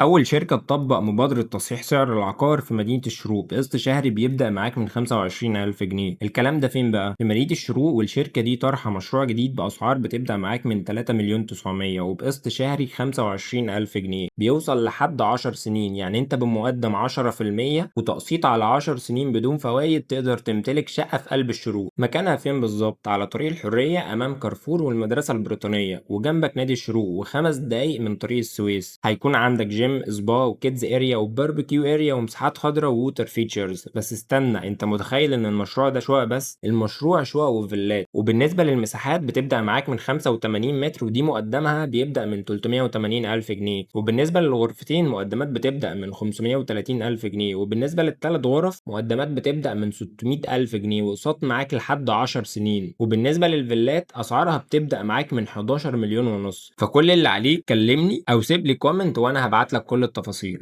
أول شركة تطبق مبادرة تصحيح سعر العقار في مدينة الشروق بقسط شهري بيبدأ معاك من 25,000 جنيه. الكلام ده فين بقى؟ في مدينة الشروق، والشركة دي طرحة مشروع جديد بأسعار بتبدأ معاك من 3,900,000 وبقسط شهري 25,000 جنيه بيوصل لحد 10 سنين. يعني انت بمقدم 10% وتقسيط على 10 سنين بدون فوائد تقدر تمتلك شقة في قلب الشروق. مكانها فين بالظبط؟ على طريق الحرية أمام كارفور والمدرسة البريطانية، وجنبك نادي الشروق، و5 دقايق من طريق السويس. هيكون عندك gym، spa، و kids area، و barbecue area، ومساحات خضراء، و water features. بس استنى، انت متخيل ان المشروع ده شقق بس؟ المشروع شقق وفيلات. وبالنسبة للمساحات بتبدأ معاك من 85 متر، ودي مقدمها بيبدأ من 380 ألف جنيه. وبالنسبة للغرفتين مقدمات بتبدأ من 530 ألف جنيه، وبالنسبة للثلاث غرف مقدمات بتبدأ من 600 ألف جنيه وقسط معاك لحد 10 سنين. وبالنسبة للفيلات أسعارها بتبدأ معاك من 11 مليون ونص. فكل اللي عليك كلمني أو سيب لي comment وأنا هبعت لك كل التفاصيل.